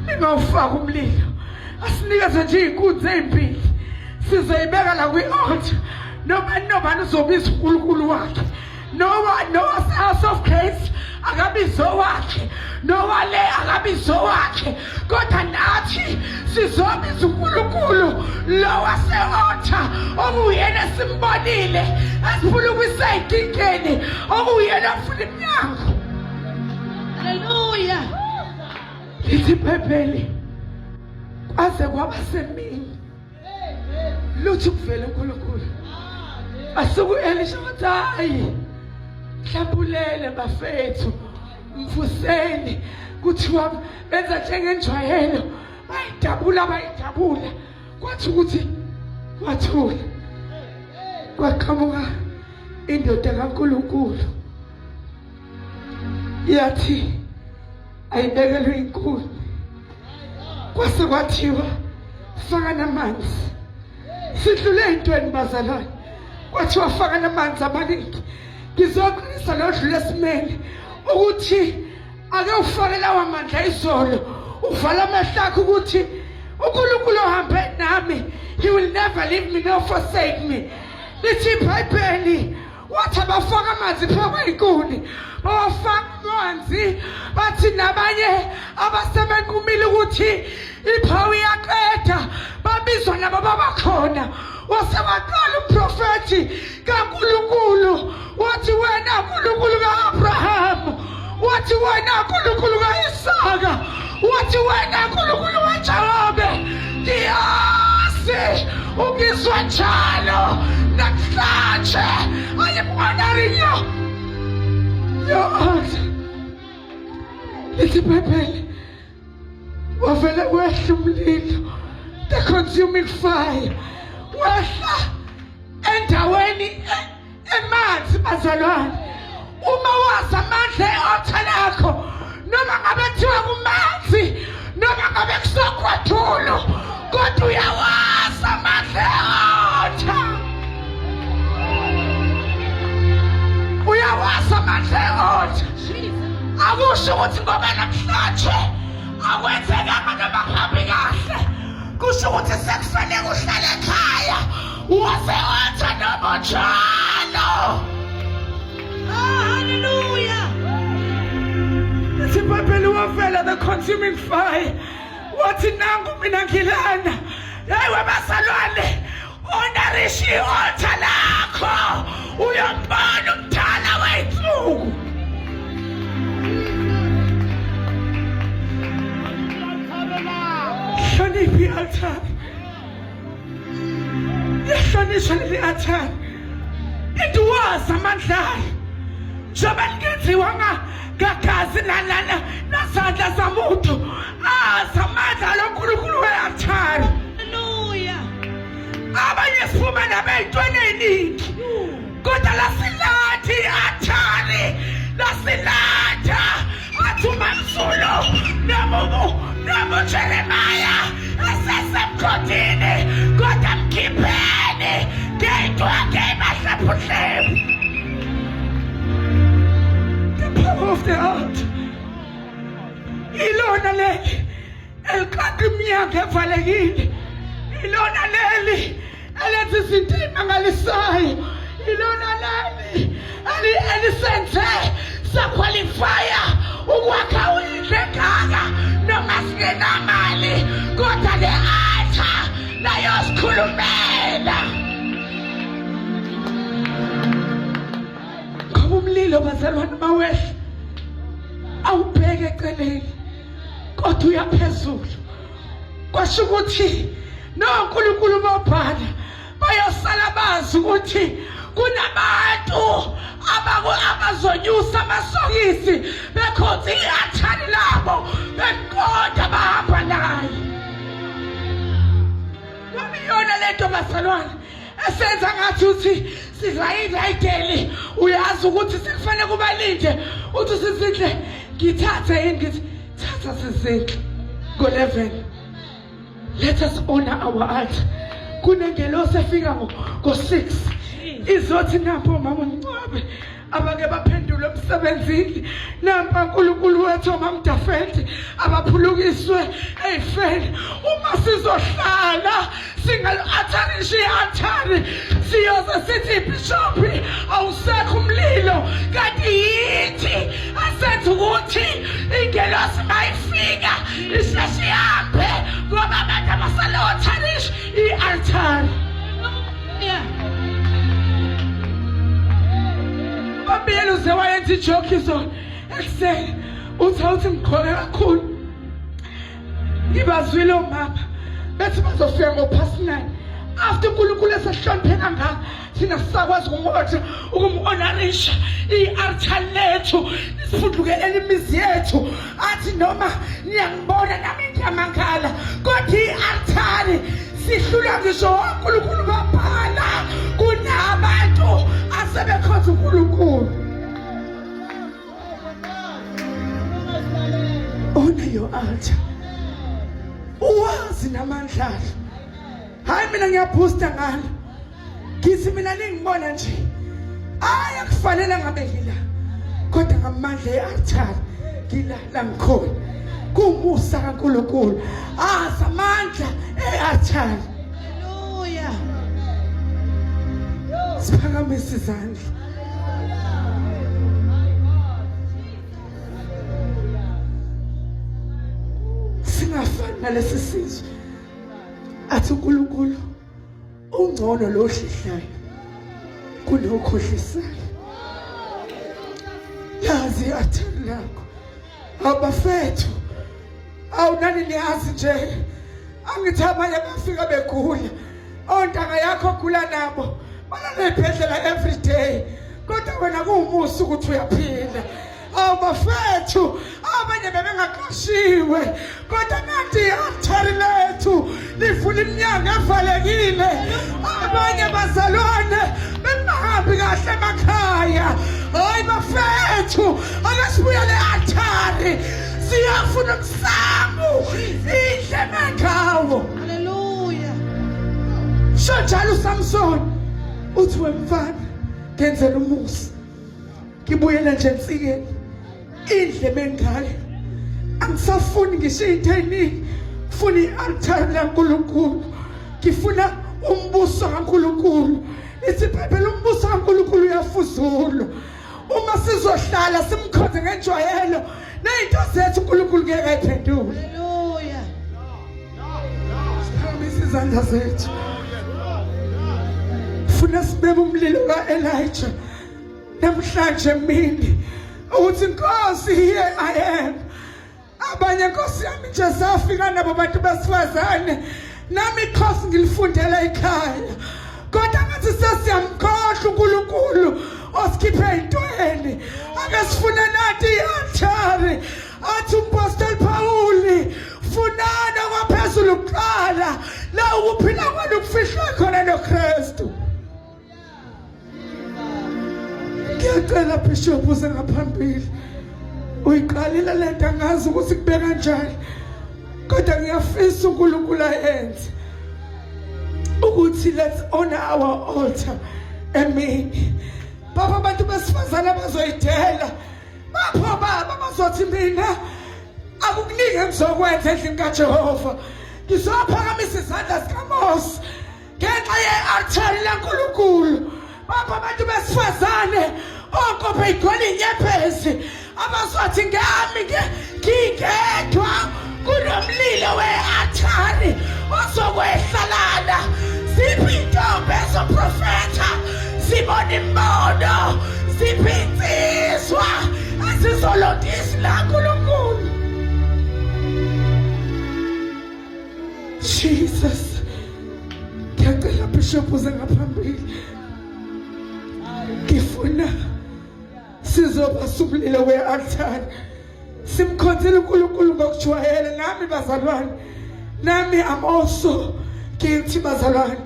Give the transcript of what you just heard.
Ningawufaki umlilo. Asinikeze nje izinkunzi ezimbili. Sizoyibeka la kwi-altar. Noma nobani uzobiza uNkulunkulu wakhe. Nowa Nowa House of Grace akabizo wakhe. Nowa le akabizo wakhe. Kodwa nathi sizobiza uNkulunkulu lo wase-altar okuyena simbonile esiphulukisa ey'nkingeni okuyena ofuna iminyango. Haleluya. Lithi iBhayibheli kwaze kwaba semini lutho kuvela uNkulunkulu. Asuku Elisha wathi hayi mhlawumbe bafethu mfuseni kuthiwa benza njengenjwayelo bayidabula bayidabula kwathi ukuthi wathula kwaqhamuka indoda kaNkulunkulu yathi ayibekelwe inkuni kwase kwathiwa faka namanzi sidlule ey'ntweni bazalwane kwathiwa faka namanzi amaningi ngizoqinisa lodlula esimeni ukuthi ake ufake lawa mandla izolo uvala amehlo akho ukuthi uNkulunkulu ohambe nami he will never leave me nor forsake me lithi ibhayibheli wathi abafaka amanzi phezu kwey'nkuni bawafaka amanzi bathi nabanye abasebenqumile ukuthi iphawu iyaqeda babizwa nabo babakhona wase waqala umprofethi kaNkulunkulu wathi wena Nkulunkulu ka-Abrahamu wathi wena Nkulunkulu ka-Isaka wathi wena Nkulunkulu kaJakobe ngiyazi ungizwa njalo namhlanje I am honoring you your altar lithi ibhayibheli wavele wehla umlilo the consuming fire wehla endaweni e, emanzi bazalwane uma wazi amandla e-altar lakho noma ngabe kuthiwa kumanzi noma ngabe kusogwadulu kodwa uyawazi amandla e-altar uyawazi amandla e-altar akusho ukuthi ngoba namhlanje akwenzekanga noma kuhambi kahle kusho ukuthi sekufanele uhlale ekhaya wase wathi noma njalo Oh, hallelujah. Lithi iBhayibheli wavela the consuming fire wathi nangu mina ngilana hey webazalwane onarisha i-altar lakho uyombona umdala wey'nsuku hlonipha i-altar liyahlonishwa leli altar into wazi amandla ayo njengoba lingenziwa ngagazi nazandla zamuntu azi amandla lonkulunkulu we-altari Hallelujah. abanye siphume nabo ey'ntweni ey'ningi kodwa lasilathi i-athari lasilatha athi umamzulu nomujeremaya esesemgodini kodwa mkhipheni ngey'ntwakhe emahlephuhlephu the power of the altar ilona leli eliqaqa iminyango evalekile ilona leli elenza izinto ey'mangalisayo ilona leli elisenze sakhwalifaya ukwakha indlu engaka noma singenamali kodwa le altar layosikhulumela ngoba umlilo bazalwane mawehla awubheke eceleni kodwa uyaphezulu kwasho ukuthi noNkulunkulu bobhala bayosala bazi ukuthi kunabantu abazonyusa amasokisi bekhonza i-athani labo bemqonda bahamba naye ngoba iyona lento bazalwane esenza ngathi uthi sidlayidlayideli uyazi ukuthi sekufanele kubalinde uthi sizinhle ngithathe yini ngithi thatha sizinhle ngo-11 let us honor our altar kunengelosi efika ngo-6 izothi nampo mama umncwabe Abake baphendulwe emsebenzini. Nampa uNkulunkulu wethu omamdafendi abaphulukiswe eyifeni. Uma sizohlala singalu-atharishi i-athari siyoze sithi bishophi awusekho umlilo kanti yithi asenza ukuthi ingelosi mayifika isheshe ihambe ngoba abantu abasalo-atharishi i-althari. Babiyela uze wayenza ijoke izolo ekuseni uthi awuthi ngigqoke kakhulu ngibazwile omama bethi bazofika ngo-past 9 after uNkulunkulu esehloniphe kangaka thina sisakwazi ukumotha ukum-honorisha i-altar lethu lisifudlukelela imizi yethu athi noma niyangibona nami ngiyamangala kodwa i-altari sihlulwa ngisho uNkulunkulu babhala kunabantu asebekhonza uNkulunkulu. Honor your altar. Uwazi namandla alo. Hayi mina ngiyaboosta ngalo. Ngithi mina ningibona nje. Hayi akufanele ngabe ngila. Kodwa ngamandla e-altar ngila la ngikhona. Kumusa kaNkulunkulu. Azi amandla e-altar. Hallelujah. Siphakamise izandla. Singafani nalesi sizwe. Athi uNkulunkulu ungcono lo hlihlayo kunokhohlisayo. Yazi athani lakho. Abafethu awunani niyazi nje angithi abanye bafika begula ontanga yakho ogula nabo balala ebhedlela every day kodwa wena kuwumusa ukuthi uyaphila awu bafethu abanye bebengaqashiwe kodwa nathi i-altari lethu livula iminyango evalekile abanye bazalwane bengahambi kahle emakhaya hayi bafethu ake sibuyele e-altari siyafuna umsamo idle mengawo Hallelujah. sho njalo uSamson uthi wemfana ngenzela umusa ngibuyele nje ensikeni indle bengayo angisafuni ngisho into eningi ngifuna i-altari laNkulunkulu ngifuna umbuso kaNkulunkulu lithi iBhayibheli umbuso kaNkulunkulu uyafuzulwa uma sizohlala simkhonze ngenjwayelo nezinto zethu uNkulunkulu ngeke ayiphendule. Hallelujah. Siphakamisa izandla zethu. Funa sibeke umlilo kaElijah namhlanje mini ukuthi Nkosi here I am. Abanye Nkosi yami nje safika nabo abantu besifazane nami ikhosi ngilifundela ekhaya kodwa ngathi sesiyamkhohlwa uNkulunkulu osikhiphe entweni ake sifune nathi i-altari athi umpostoli Pawuli funana kwaphezulu kuqala la ukuphila kwenu kufihlwe khona noKristu. Ngiyacela Bishop uze ngaphambili. Uyiqalile lento angazi ukuthi kube kanjani. Kodwa ngiyafisa uNkulunkulu ayenze ukuthi let's honor our altar emini. Baba abantu besifazane abazoyidela. Bapho baba bazothi mina akukuningi engizokwenza endlini kaJehova. Ngizophakamisa izandla zikaMose. Ngenxa ye-altari laNkulunkulu bapha abantu besifazane onkophe igcwele inyembezi abazothi ngami ngingedwa kunomlilo we-altari ozokwehlalana ziphi intombi ezoprofetha zibona imbono ziphi insizwa ezizolondisa laNkulunkulu. Jesus ngiyacela Bishop uze ngaphambili ngifuna sizoba sumlilo we-altari simkhonzile uNkulunkulu ngokujwayele nami bazalwane nami I'm also guilty bazalwane.